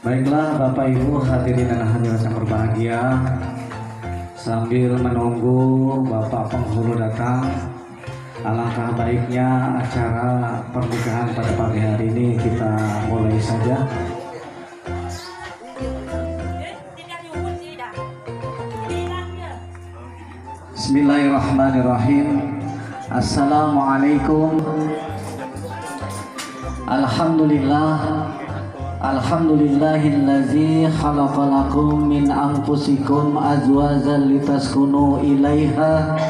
Baiklah Bapak Ibu hadirin dan hadirat yang berbahagia, sambil menunggu Bapak penghulu datang, alangkah baiknya acara pernikahan pada pagi hari ini kita mulai saja. Bismillahirrahmanirrahim. Assalamualaikum. Alhamdulillahillazi khalaqalakum min anfusikum azwajan litaskunu ilaiha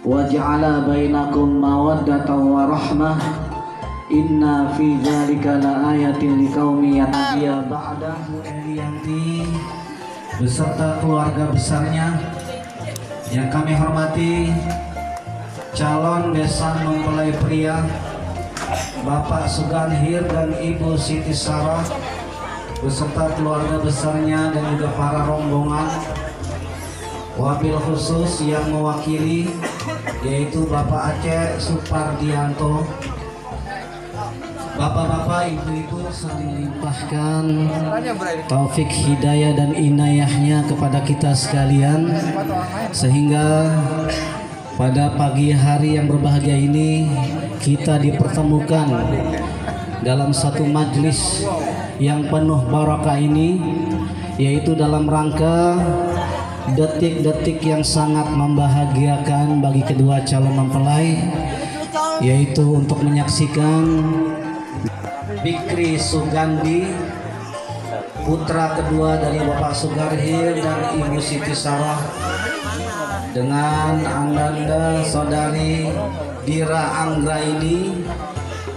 wa ja'ala bainakum mawaddatan wa rahmah. Inna fi dzalika laayatin liqaumin yattaqun. Ba'dahu Elianti beserta keluarga besarnya yang kami hormati, calon besan mempelai pria Bapak Suganhir dan Ibu Siti Sarah beserta keluarga besarnya dan juga para rombongan, wabil khusus yang mewakili yaitu Bapak Aceh Supardianto, bapak-bapak, ibu-ibu, saling limpahkan taufik hidayah dan inayahnya kepada kita sekalian, sehingga pada pagi hari yang berbahagia ini kita dipertemukan dalam satu majlis yang penuh barakah ini, yaitu dalam rangka detik-detik yang sangat membahagiakan bagi kedua calon mempelai, yaitu untuk menyaksikan Bikri Sugandi, putra kedua dari Bapak Sugarhir dan Ibu Siti Sarah, dengan Ananda saudari Dira Anggraini,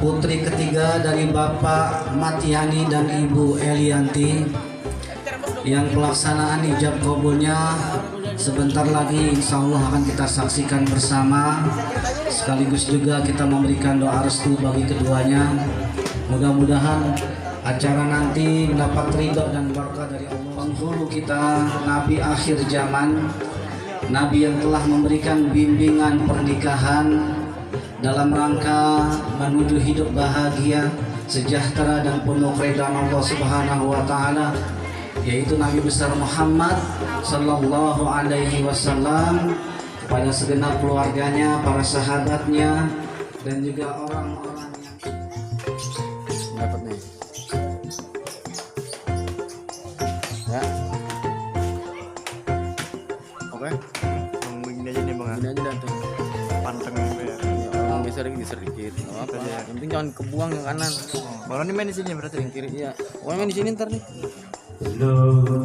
putri ketiga dari Bapak Matiani dan Ibu Elianti, yang pelaksanaan ijab kabulnya sebentar lagi insya Allah akan kita saksikan bersama, sekaligus juga kita memberikan doa restu bagi keduanya. Mudah-mudahan acara nanti mendapat ridho dan berkah dari Allah. Penghulu kita, Nabi akhir zaman, Nabi yang telah memberikan bimbingan pernikahan dalam rangka menuju hidup bahagia, sejahtera dan penuh keridhaan Allah Subhanahu wa taala, yaitu Nabi besar Muhammad sallallahu alaihi wasallam, kepada segenap keluarganya, para sahabatnya, dan juga orang-orang yang dapat nih. Ya. Oke. Begini aja nih Bang. Begini aja datang. Panteng ya. Orang geser dikit. Apa? Yang penting jangan kebuang yang kanan. Malah nih main di sini berarti yang kiri. Iya. Oh main di sini ntar nih.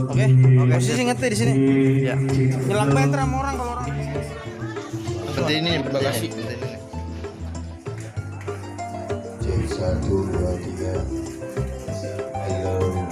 Oke. Posisi ngeteh di sini. Iya. Nyelak meter sama orang kalau orang. Seperti ini berbagasi. Jadi 1, 2, 3. Halo.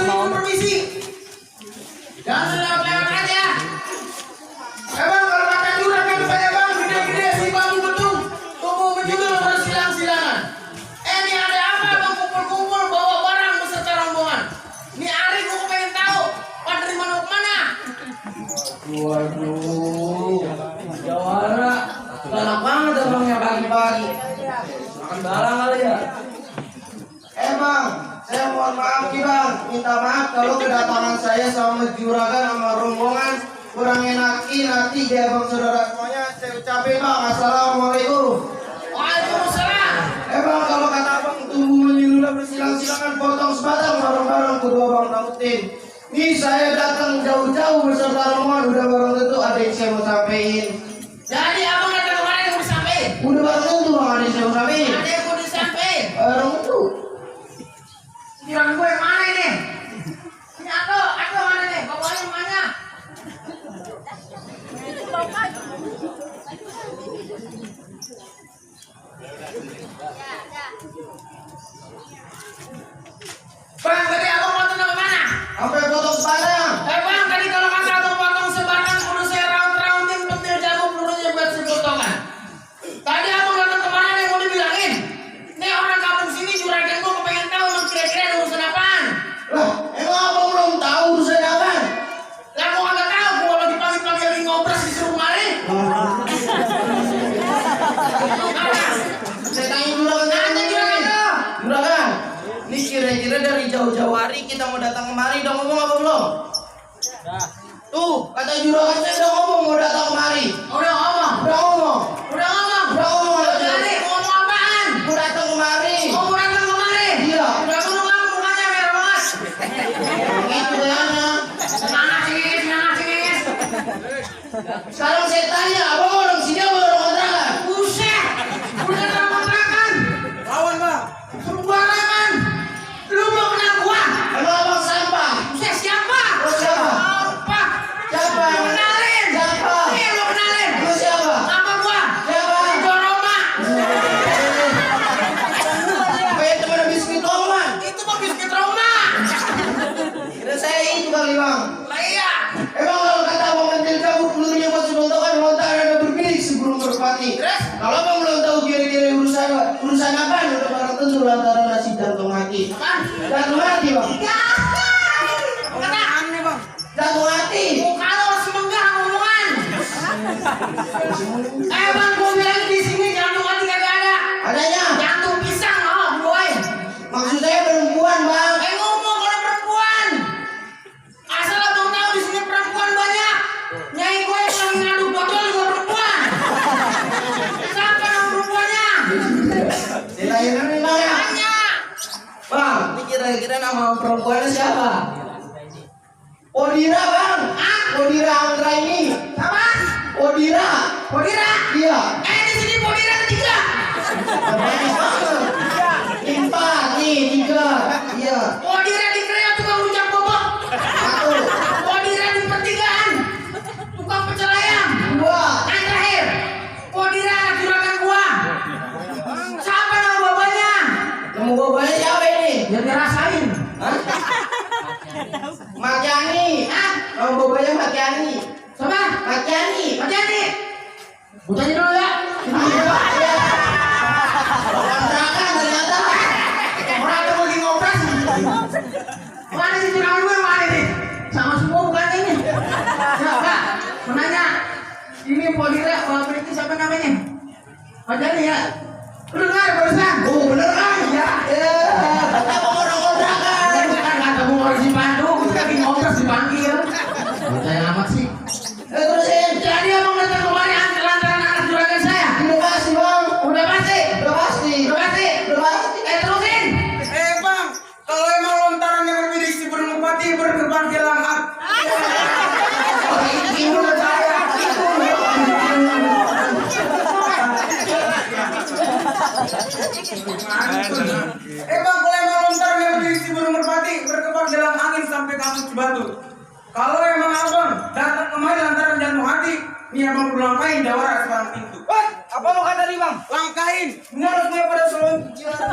Mau permisi. Jangan lewat-lewat aja. Bang, kalau makan juragan saya bang, gede-gede si bambu betung. Tunggu betul bersilang-silangan. Ini ada apa bang kumpul-kumpul bawa barang beserta rombongan? Ini Ari gua pengen tahu. Pak dari mana ke mana? Waduh, jawara. Enak banget abangnya pagi-pagi. Makan barang kali ya. Bang, saya mohon maaf nih bang, minta maaf kalau kedatangan saya sama juragan sama rombongan kurang enaki nanti dia bang saudara semuanya. Saya ucapin bang, assalamualaikum. Waalaikumsalam. Bang, kalau kata abang tunggu menyuruh bersilang-silangan potong sebatang bareng-bareng kedua bang Nautin. Nih saya datang jauh-jauh beserta rombongan, udah barang tentu ada yang saya mau sampaikan. Jadi abang datang kemana yang mau disampaikan? Udah barang tentu bang ada yang saya mau sampaikan. Ada yang mau disampaikan? Barang tentu. Jiran gue yang mana ini? Ini aku mana nih? Bapaknya mana? Bang, tadi abang potong sampai mana? Sampai potong padang. Bang, tadi kalau kata abang potong sebatang kudu saya raut-rautin petir jagung pelurunya buat sepotongan. Tadi abang datang kemana nih mau dibilangin? Nih orang kampung sini juragan gua kepengen tahu emang kira-kira ada urusan apaan? Lah, emang abang belum tahu urusan apa? Lah gua kagak tahu, gua lagi pagi-pagi lagi ngobras disuruh kemari. Saya tanya juragan. Nanya juragan lo. Juragan, ini kira-kira dari jauh-jauh hari kita mau datang kemari, udah ngomong apa belum? Tuh, kata juragan saya udah ngomong mau datang kemari. Udah ngomong. Udah ngomong. Udah ngomong. Udah ngomong. Jadi ngomong apaan? Mau datang kemari. Mau datang kemari? Iya. Udah dulu kamu mukanya merah banget. Begitu kayaknya. Semangat singis, semangat singis. Sekarang saya tanya, abang orang sini apa orang kontrakan? Buset. Udah dalam kontrakan. Lawan bang. Sembarangan. Lu mau kenal gua? Emang abang sampah? Buset siapa? Lu siapa? Apa? Siapa? Lu kenalin. Siapa? Iya lu kenalin. Lu siapa? Nama gua. Siapa? Ijo Roma. Kayak teman biskuit Roman. Itu mah biskuit Roma. Kira saya itu kali bang. Lah iya. Emang kalau kata abang mentil cabut pelurunya buat sebontokan lontar ada berbilik sebelum berpati. Terus? Kalau abang belum tahu kira-kira urusan apa, udah barang tentu lantaran nasi jantung hati. Apaan? Jantung hati bang. Kata aneh bang. Jantung hati. Muka lo semenggah ngomongan. Bang, gua bilang di sini jantung hati kagak ada. Adanya. Jantung pisang, oh boy. Maksud saya perempuan bang. Ngomong kalau perempuan. Asal abang tahu di sini perempuan banyak. Nyai gue yang lagi ngaduk botol juga perempuan. Siapa nama perempuannya? Ditanya nih bang ya. Banyak. Bang, ini kira-kira nama perempuannya siapa? Odira bang. Ah? Odira Anggra ini. Apa? Odira. Podira. Iya. Di sini Podira ketiga. Banyak banget. Empat nih, tiga. Iya. Podira di Kreo tukang rujak bobok. Satu. Podira di pertigaan tukang pecel ayam. Dua. Yang terakhir, Podira juragan gua. Siapa nama bapaknya? Kamu bapaknya siapa ini? Biar dirasain. Hah? Makiani. Hah? Kamu bapaknya Makiani. Siapa? Makiani. Makiani. Gua tanya dulu ya. Iya. Kontrakan ternyata. Orang ada lagi ngobras. Mana sih juragan gue mana nih? Sama semua bukan ini. Siapa? Menanya. Ini Podira, berarti siapa namanya? Makiani ya. Lu dengar barusan? Oh bener kan? Iya. Ya. Kata orang kontrakan. Bukan kata gua harus dipandu, kita lagi ngobras dipanggil. Percaya amat sih. Terusin. Jadi abang datang kemari lantaran anak juragan saya. Udah pasti bang. Udah pasti. Udah pasti. Udah pasti. Udah pasti. Terusin. Bang, kalau emang lontaran yang berbidik si Bermupati bergerbang hilang hak. Ini udah saya. Bang, kalau emang lontaran yang berbidik si Bermupati bergerbang hilang angin sampai kampung Cibatu. Kalau emang abang datang kemari lantaran jantung hati, nih abang udah langkahin jawara sekarang pintu. Apa lo kata nih bang? Langkahin, menurut gue pada selonjoran.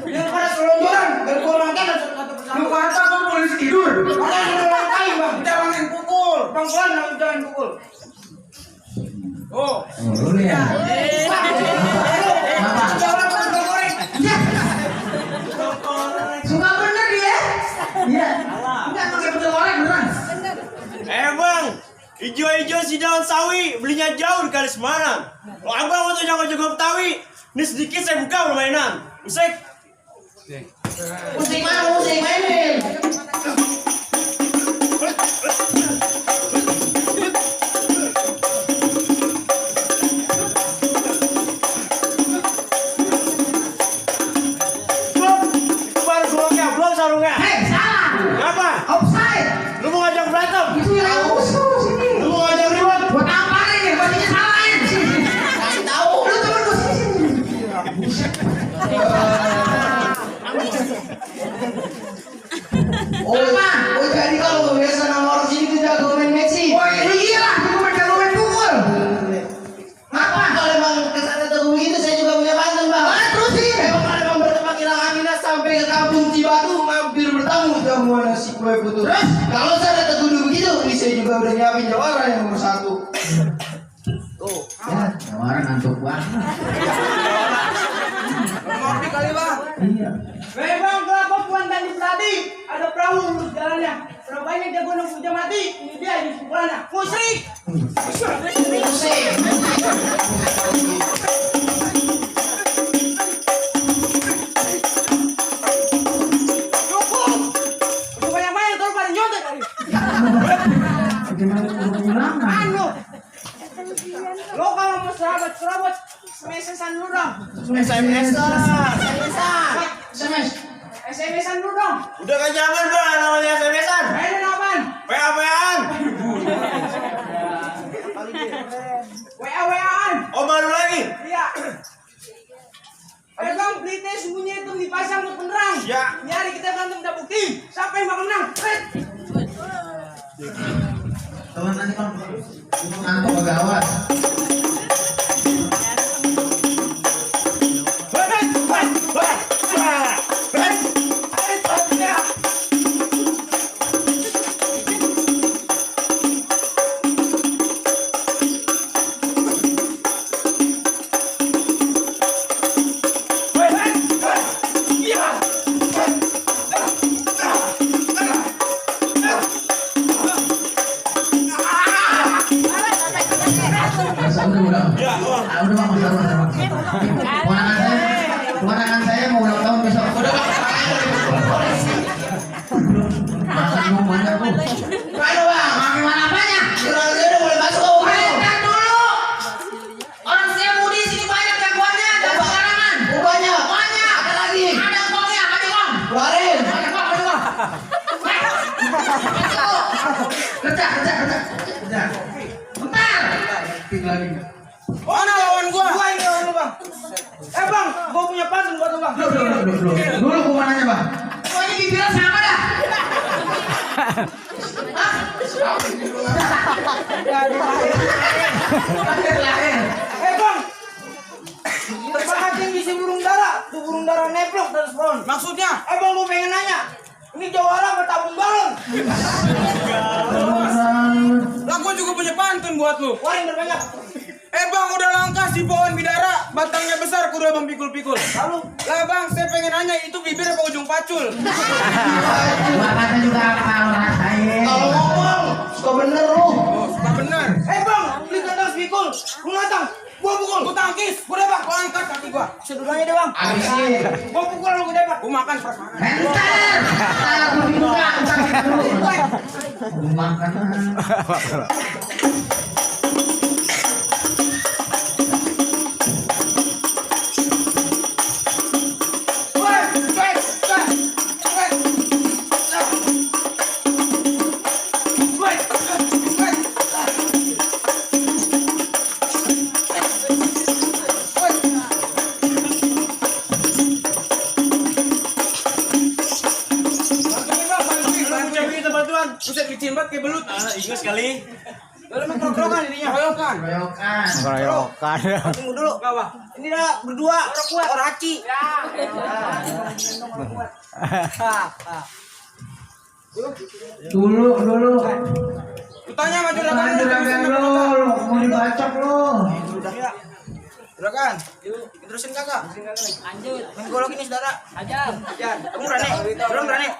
Yang pada selonjoran. Dan gua makan ada satu persatu. Lu kata abang polisi tidur. Makanya udah langkain bang. Jangan pukul. Pelan-pelan jangan pukul. Oh, Boleh ya. Apa? jawara tukang goreng. Suka bener dia. Iya. Enggak pakai betul goreng beneran. Bang, hijau-hijau si daun sawi belinya jauh di kali Semarang. Kalau abang mau jago-jago Betawi, ini sedikit saya buka permainan. Musik. Musik mana musik mainin? Belum, itu baru sulungnya, belum sarungnya. sampai ke kampung Cibatu mampir bertamu jamuan nasi kue putu. Terus kalau saya datang duduk begitu, ini saya juga udah nyiapin jawara yang nomor 1. Tuh, ya, jawara ngantuk banget. Ngopi kali bang. Iya. Memang kelapa puan tadi tadi ada perahu lurus jalannya. Berapa banyak dia gunung puja mati? Ini dia di sekolahnya. Musrik. Musik. Cukup. Udah banyak terus pada nyontek. Bagaimana pengulangan? Anu. Lo kalau mau serabut SMS-an dulu dong. SMS-an dulu dong. Udah kan jangan bang namanya SMS-an. Ayo apaan? PA-PAan. WA-WA-an. Oh baru lagi. Iya. Bang, berita sembunyi itu dipasang buat penerang. Ya. Nyari kita berantem udah bukti. Siapa yang bakal menang? Teman nanti kan ngantuk gawat. Ponakan saya mau ulang tahun besok. Makan mau banyak tuh. Ayo bang, gimana apanya? Orang saya udah boleh masuk. Bayangkan dulu. Orang saya mau di sini banyak jagoannya, ada bakarangan. Banyak. Banyak. Ada lagi. Ada uangnya, ada uang. Keluarin. Ada uang, ada uang. Kerja. Bentar. Tinggal lagi. Mana lawan gua? Gua ini lawan lu bang. Bang, gua punya pantun buat lu bang. Dulu gua mau nanya bang. Gua ini bibirnya sama dah. Bang. Terbang tinggi si burung dara. Tuh burung dara neplok dan spawn. Maksudnya? Bang, gua pengen nanya. Ini jawara apa tabung balon? Lah gua juga punya pantun buat lu. Waring berbanyak. Bang udah langka si pohon bidara, batangnya besar kuda bang pikul-pikul. Lalu, Lah bang, saya pengen nanya itu bibir apa ujung pacul? Makanya juga kalau rasain. Kalau ngomong suka bener lu. Oh, suka bener. bang, beli kandang spikul. Lu datang, gua pukul. Gua tangkis, gua debak, gua angkat kaki gua. Sedulanya deh bang. Abisin. Gua pukul lu gua debat. Gua makan prasmanan. Bentar. Gua buka dulu. Gua makan. Buset licin banget kayak belut. Ingat sekali. Lalu emang krok-krokan ininya. Royokan. Keroyokan. Tunggu dulu, kawan. Ini dah berdua orang kuat, orang haci. Dulu. Lu tanya sama juragan lu. Lu mau dibacok lu. Juragan, terusin kakak. Lanjut. Main golok ini saudara. Ajar. Kamu berani? Belum berani?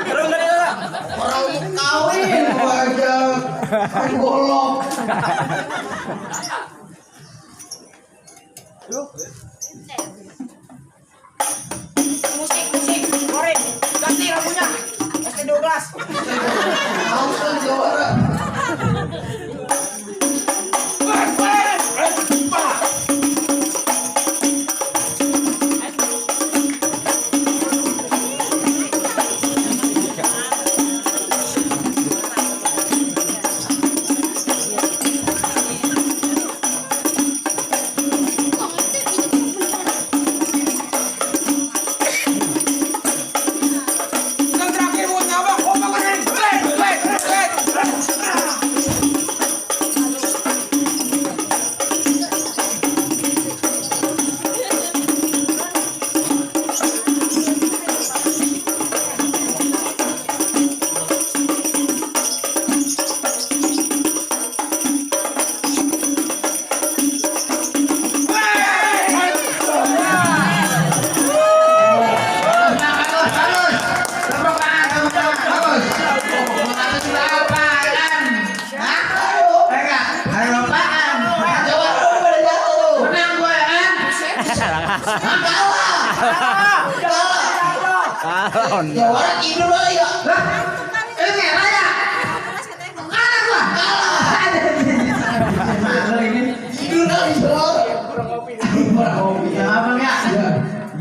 Belum berani kakak? Orang mau kawin gua aja. Main golok. Musik. Korin. Ganti lagunya. ST12. Haus kan jawara. Kalon. Jawara tidur lo ya. Lah, ini merah ya. Kanan gua. Kalah ini. Tidur lo Isor. Ya abang ya.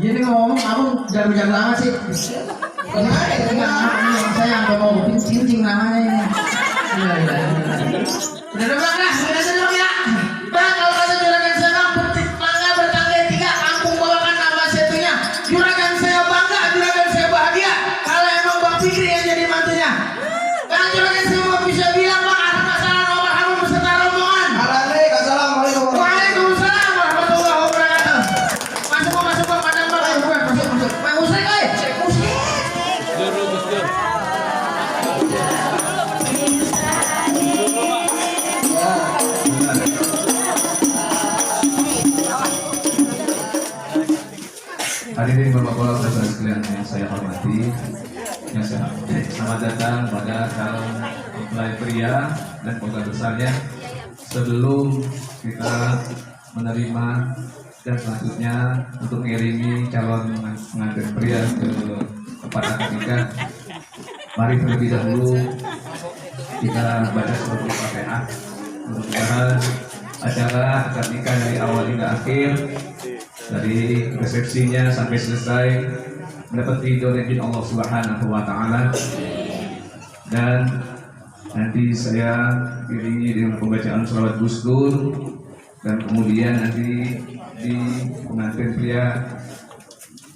Gini ngomong abang jago-jago amat sih. Kenapa? Saya sampai mau cincin namanya ini. Iya. Udah bang lah, sudah bang ya. Bang kalau kata juragan saya bang bertangga bertangga 3 kampung bawakan nama setunya. Juragan saya bangga, juragan saya bahagia. Kalau emang Bang Fikri yang jadi mantunya. Bang juragan saya mau bisa bilang bang ada masalah nomor kamu beserta rombongan. Assalamualaikum. Waalaikumsalam warahmatullahi wabarakatuh. Masuk bang, padang bang. Masuk. Bang Usai koi. Hadirin Bapak-Bapak saudara sekalian yang saya hormati, yang saya selamat datang pada calon mempelai pria dan keluarga besarnya. Sebelum kita menerima dan selanjutnya untuk mengiringi calon pengantin pria ke tempat akad nikah, mari terlebih dahulu kita baca surat Al-Fatihah. Mudah-mudahan acara akad nikah dari awal hingga akhir, dari resepsinya sampai selesai, mendapat ridho dari Allah Subhanahu wa Ta'ala. Dan nanti saya iringi dengan pembacaan sholawat Gusdur, dan kemudian nanti di pengantin pria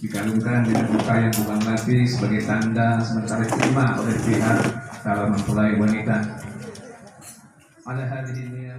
dikalungkan dengan buka yang bukan mati sebagai tanda sementara terima oleh pihak calon mempelai wanita. Pada hari ini